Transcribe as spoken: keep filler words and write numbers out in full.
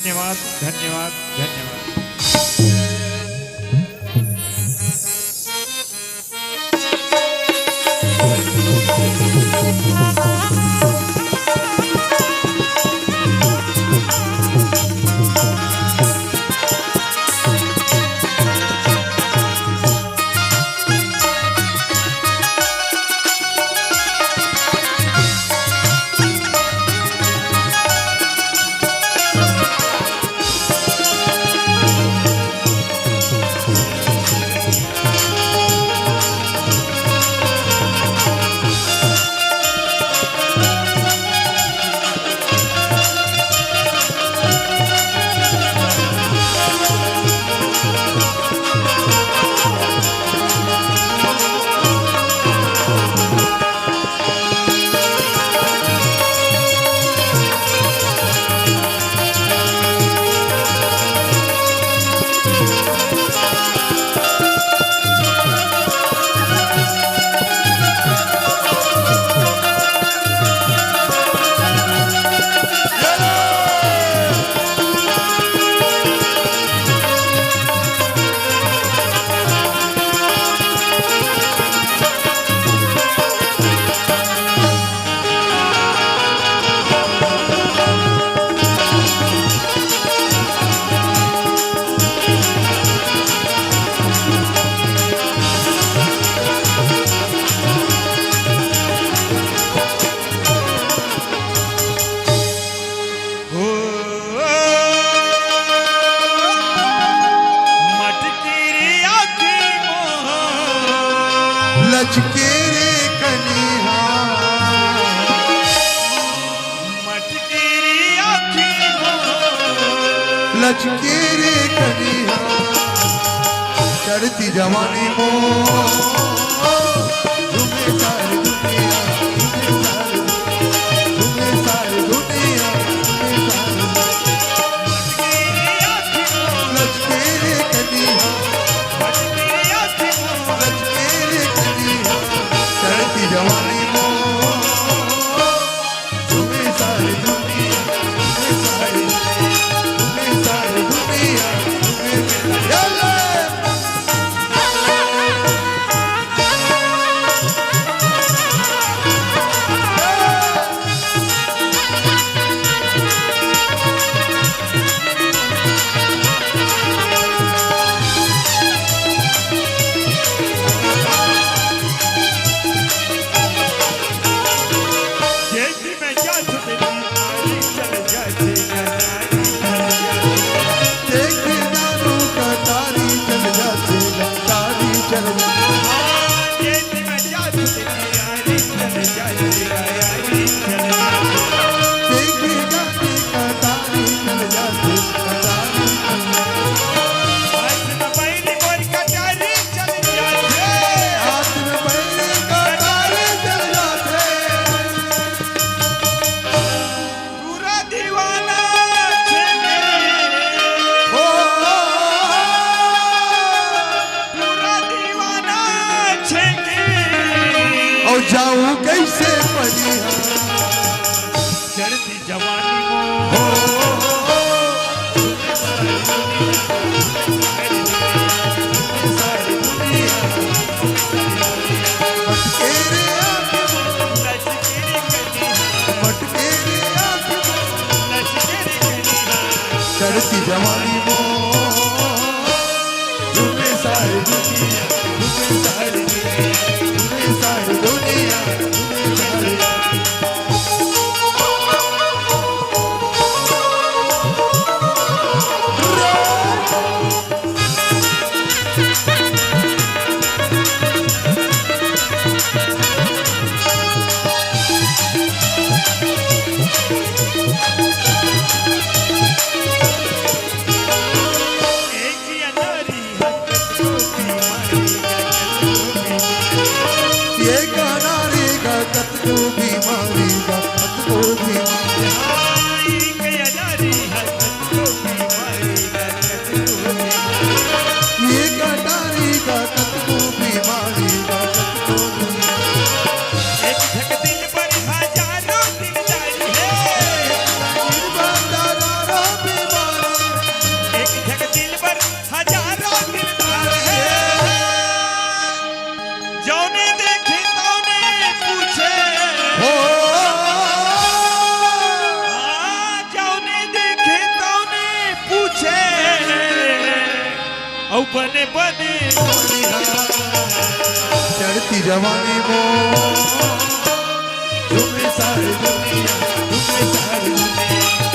धन्यवाद, धन्यवाद, धन्यवाद। लचके रे कनिहा। मटकी रे आँखी हो। लचके रे कनिहा। चढ़ती जवानी मोर। घूमे सारी दुनिया, घूमे सारी, घूमे सारी दुनिया, घूमे सारी। मटकी रे आँखी हो। लचके रे कनिहा। मटकी रे आँखी हो। लचके रे कनिहा। चढ़ती जवानी मोर। घूमे सारी दुनिया, घूमे सारी, घूमे सारी दुनिया, घूमे मेरा। पूरा दीवाना छेके। ओ। पूरा दीवाना छेके। और जाऊं कैसे पनिहा। चढ़ती जवानी मोर। ओ। तेरे आंख में मटके रे आंख में। चढ़ती जवानी मोर। झूमे सारी दुनिया, झूमे सारी दुनिया, झूमे सारी दुनिया, झूमे सारी। बने बने चढ़ती जवानी मोर, झूमे सारी दुनिया, झूमे सारी दुनिया।